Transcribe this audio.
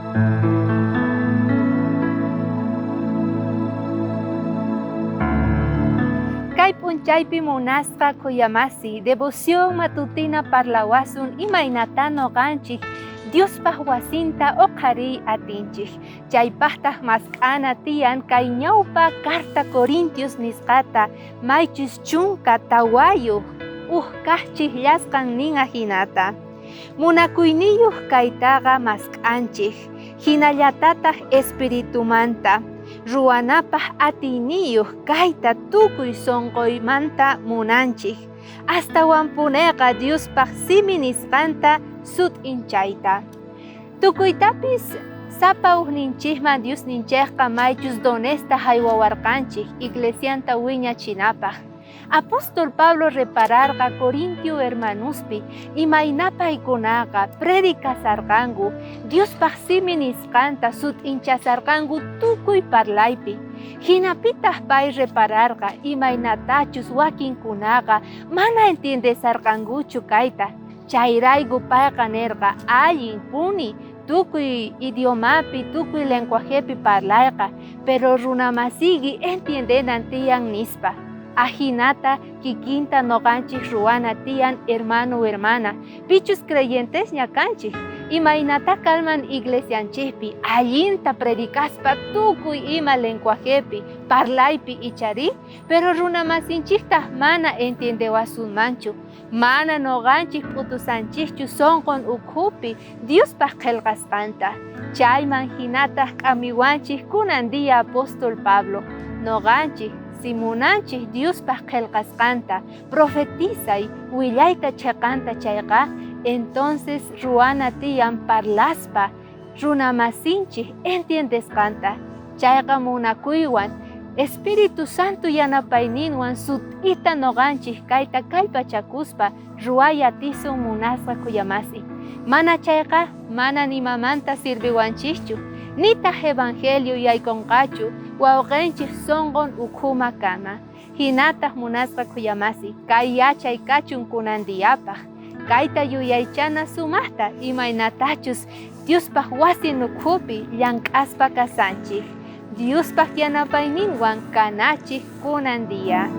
Kay p'unchaypi munasqa khuyamasi, devoción matutina parlawasun imaynatá noqanchik Diospaj wasinta oqhariy atinchik. Chaypajtaj mask'ana tiyan kay ñawpa Carta Corintios nisqata maychus 14 uj kaj chijllasqan nin ajinata, Munakuyniyoj kaytaqa mask'anchej, jinallatataj Espiritumanta, ruwanapaj atiyniyoj kayta tukuy sonqoymanta munanchej, astawanpuneqa Diospaj simi nisqanta sut'inchayta. Tukuytapis sapa ujninchejman Diosninchejqa maychus donesta jaywawarqanchej iglesianta wiñachinapaj. Apóstol Pablo repararqa Corintio hermanospi imayna paykunaqa predicasarqanku, Diospaj simi nisqanta sut'inchasarqanku tukuy parlaypi. Jinapitaj pay repararqa imaynatachus wakinkunaqa mana entiendesarqankuchu kayta. Chayrayku payqa nerqa, Allinpuni tukuy idiomapi, tukuy lenguajepi parlayqa, pero runamasiyki entiendenan tiyan, nispa. Ajinata kikinta noqanchej ruwana tiyan, hermano, hermana, pichus creyentesña kanchej, imaynatá kanman iglesianchejpi allinta predicaspa tukuy ima lenguajepi, parlaypi icharí? Pero runamasinchejtaj mana entiendewasunmanchu. Mana noqanchej p'utusanchejchu sonqon ukhupi Diospaj qhelqasqanta. Chayman jinataj k'amiwanchej kunan día apóstol Pablo. Noqanchej, si munanchej Diospaj qhelqasqanta profetizay willayta cheqanta chayqa, entonces ruwana tiyan parlaspa runamasinchej entiendesqanta. Chayqa munakuywan, Espíritu Santo yanapayninwan sut'ita noqanchej kayta kallpachakuspa ruway atisun munasqa khuyamasi. Mana chayqa mana nimamanta sirviwanchejchu, nitaj evangelio yaykonqachu wawqenchej sonqon ukhuma kama. Jinataj munasqa khuyamasi, kay yachay kachun kunan diapaj. Kayta yuyaychana sumajta imaynatachus Diospaj wasin ukhupi llank'aspa kasanchej. Diospaj yanapayninwan kanachej kunan día.